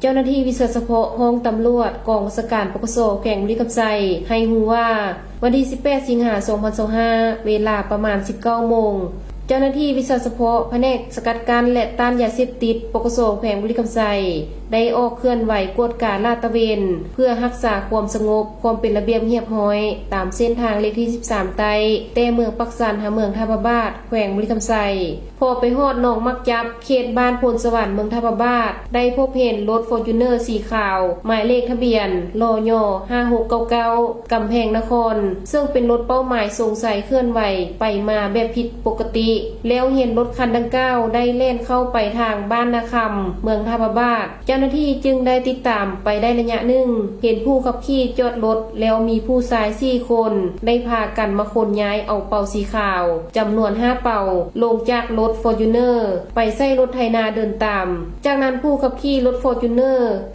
ເຈົ້າໜ້າທີ່ວິຊາສະເພາະຫ້ອງຕຳຫຼວດ ກອງບັນຊາການ ປກສ ແຂວງບໍລິຄຳໄຊ ໃຫ້ຮູ້ວ່າ ວັນທີສິບແປດ ສິງຫາ ສອງພັນຊາວຫ້າ ເວລາປະມານ ສິບເກົ້າໂມງ ເຈົ້າໜ້າທີ່ວິຊາສະເພາະພະແນກສະກັດກັ້ນ ແລະ ຕ້ານຢາເສບຕິດ ປກສ ແຂວງບໍລິຄຳໄຊ ໄດ້ອອກເຄື່ອນໄຫວກວດກາລາດຕະເວນ ເພື່ອຮັກສາຄວາມສະຫງົບ, ຄວາມເປັນລະບຽບຮຽບຮ້ອຍ ຕາມເສັ້ນທາງເລກທີສິບສາມໃຕ້ ແຕ່ເມືອງປາກຊັນຫາເມືອງທ່າພະບາດ ແຂວງບໍລິຄຳໄຊ. ພໍໄປຮອດໜອງໝາກຈັບ ເຂດບ້ານໂພນສະຫວັນ ເມືອງທ່າພະບາດ ໄດ້ພົບເຫັນລົດຟໍຈູນເນີສີຂາວ ໝາຍເລກທະບຽນ ລຍ ຫ້າຫົກເກົ້າເກົ້າ ກຳແພງນະຄອນ ເຊິ່ງເປັນລົດເປົ້າໝາຍສົງໄສເຄື່ອນໄຫວໄປມາແບບຜິດປົກກະຕິ ແລ້ວເຫັນລົດຄັນດັ່ງກ່າວໄດ້ແລ່ນເຂົ້າໄປທາງບ້ານນາຄຳ ເມືອງທ່າພະບາດ. ເຈົ້າໜ້າທີ່ຈຶ່ງໄດ້ຕິດຕາມໄປໄດ້ໄລຍະໜຶ່ງ, ເຫັນຜູ້ຂັບຂີ່ຈອດລົດ ແລ້ວມີຜູ້ຊາຍສີ່ຄົນ ໄດ້ພາກັນມາຂົນຍ້າຍເອົາເປົາສີຂາວ ຈຳນວນຫ້າເປົາ ລົງຈາກລົດຟໍຈູນເນີ ໄປໃສ່ລົດໄຖນາເດີນຕາມ. ຈາກນັ້ນຜູ້ຂັບຂີ່ລົດຟໍຈູນເນີ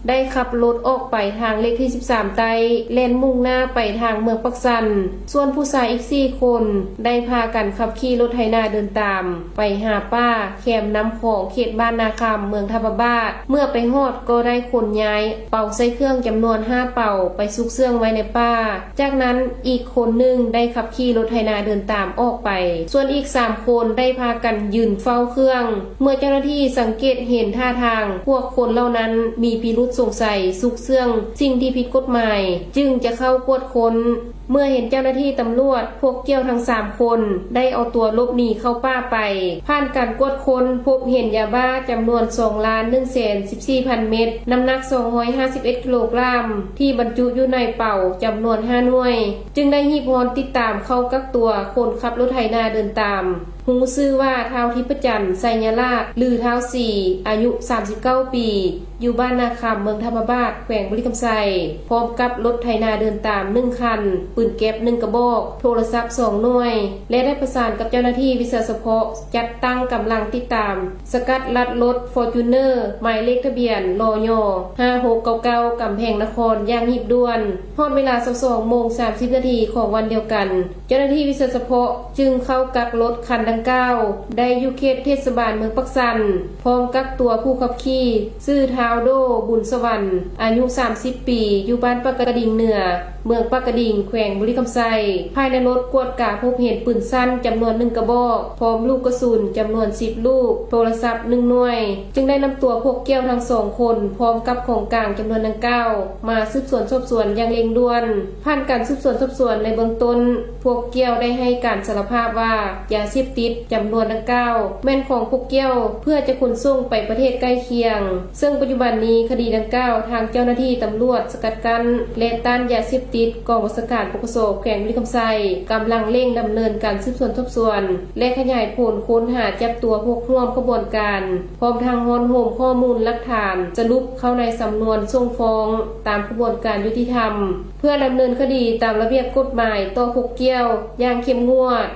ໄດ້ຂັບລົດອອກໄປທາງເລກທີສິບສາມໃຕ້ ແລ່ນມຸ່ງໜ້າໄປທາງເມືອງປາກຊັນ. ສ່ວນຜູ້ຊາຍອີກສີ່ຄົນ ໄດ້ພາກັນຂັບຂີ່ລົດໄຖນາເດີນຕາມ ໄປຫາປ່າແຄມນ້ຳຂອງ ເຂດບ້ານນາຄຳ ເມືອງທ່າພະບາດ. ເມື່ອໄປຮອດກໍໄດ້ຂົນຍ້າຍເປົາໃສ່ເຄື່ອງຈຳນວນຫ້າເປົາ ໄປຊຸກເຊື່ອງໄວ້ໃນປ່າ. ຈາກນັ້ນອີກຄົນໜຶ່ງໄດ້ຂັບຂີ່ລົດໄຖນາເດີນຕາມອອກໄປ, ສ່ວນອີກສາມຄົນໄດ້ພາກັນຢືນເຝົ້າເຄື່ອງ. ເມື່ອເຈົ້າໜ້າທີ່ສັງເກດເຫັນທ່າທາງພວກຄົນເຫຼົ່ານັ້ນມີພິລຸດສົງໄສ, ຊຸກເຊື່ອງສິ່ງທີ່ຜິດກົດໝາຍ, ຈຶ່ງຈະເຂົ້າກວດຄົ້ນ. ເມື່ອເຫັນເຈົ້າໜ້າທີ່ຕຳຫຼວດ, ພວກກ່ຽວທັງສາມຄົນໄດ້ເອົາຕົວຫຼົບໜີເຂົ້າປ່າໄປ. ຜ່ານການກວດຄົ້ນ, ພົບເຫັນຢາບ້າຈຳນວນສອງລ້ານໜຶ່ງແສນສິບສີ່ພັນເມັດ, ນ້ຳໜັກສອງຮ້ອຍຫ້າສິບເອັດກິໂລກຣາມ, ທີ່ບັນຈຸຢູ່ໃນເປົາຈຳນວນຫ້າໜ່ວຍ, ຈຶ່ງໄດ້ຮີບຮອນຕິດຕາມເຂົ້າກັກຕົວຄົນຂັບລົດໄຖນາເດີນຕາມ. ຮູ້ຊື່ວ່າທ້າວທິບພະຈັນ ໄຊຍະລາດ ຫຼື ທ້າວສີ ອາຍຸສາມສິບເກົ້າປີ ຢູ່ບ້ານນາຄຳ ເມືອງທ່າພະບາດ ແຂວງບໍລິຄຳໄຊ, ພ້ອມກັບລົດໄຖນາເດີນຕາມໜຶ່ງຄັນ, ປືນແກັບໜຶ່ງກະບອກ, ໂທລະສັບສອງໜ່ວຍ ແລະ ໄດ້ປະສານກັບເຈົ້າໜ້າທີ່ວິຊາສະເພາະ ຈັດຕັ້ງກຳລັງຕິດຕາມ ສະກັດລັດລົດຟໍຈູນເນີ ໝາຍເລກທະບຽນ ລຍ ຫ້າຫົກເກົ້າເກົ້າ ກຳແພງນະຄອນ ຢ່າງຮີບດ່ວນ. ຮອດເວລາຊາວສອງໂມງສາມສິບນາທີຂອງວັນດຽວກັນ, ເຈົ້າໜ້າທີ່ວິຊາສະເພາະຈຶ່ງເຂົ້າກັກລົດຄັນດັ່ງກ່າວໄດ້ຢູ່ເຂດເທດສະບານເມືອງປາກຊັນ, ພ້ອມກັກຕົວຜູ້ຂັບຂີ່ ຊື່ ທ້າວ ໂດ ບຸນສະຫວັນ ອາຍຸສາມສິບປີ ຢູ່ບ້ານປາກກະດິງເໜືອ ເມືອງປາກກະດິງ ແຂວງບໍລິຄຳໄຊ. ພາຍໃນລົດກວດກາພົບເຫັນປືນສັ້ນຈຳນວນໜຶ່ງກະບອກ, ພ້ອມລູກກະສຸນຈຳນວນສິບລູກ, ໂທລະສັບໜຶ່ງໜ່ວຍ, ຈຶ່ງໄດ້ນຳຕົວພວກກ່ຽວທັງສອງຄົນ ພ້ອມກັບຂອງກາງຈຳນວນດັ່ງກ່າວ ມາສືບສວນສອບສວນຢ່າງເລັ່ງດ່ວນ. ຜ່ານການສືບສວນສອບສວນໃນເບື້ອງຕົ້ນ, ພວກກ່ຽວໄດ້ໃຫ້ການສາລະພາບວ່າ ຢາເສບຕິດຈຳນວນດັ່ງກ່າວແມ່ນຂອງພວກກ່ຽວ ເພື່ອຈະຂົນສົ່ງໄປປະເທດໃກ້ຄຽງ, ເຊິ່ງປັດຈຸບັນນີ້ຄະດີດັ່ງກ່າວ ທາງເຈົ້າໜ້າທີ່ຕຳຫຼວດສະກັດກັ້ນ ແລະ ຕ້ານຢາເສບຕິດ ກອງບັນຊາການ ປກສ ແຂວງບໍລິຄຳໄຊ ກຳລັງເລັ່ງດຳເນີນການສືບສວນສອບສວນ ແລະ ຂະຫຍາຍຜົນຄົ້ນຫາຈັບຕົວຜູ້ຮ່ວມຂະບວນການ, ພ້ອມທັງຮ້ອນໂຮມຂໍ້ມູນຫຼັກຖານສະຫຼຸບເຂົ້າໃນສຳນວນສົ່ງຟ້ອງຕາມຂະບວນການຍຸຕິທຳ ເພື່ອດຳເນີນຄະດີຕາມລະບຽບກົດໝາຍຕໍ່ຜູ້ກ່ຽວຢ່າງເຂັ້ມງວດ.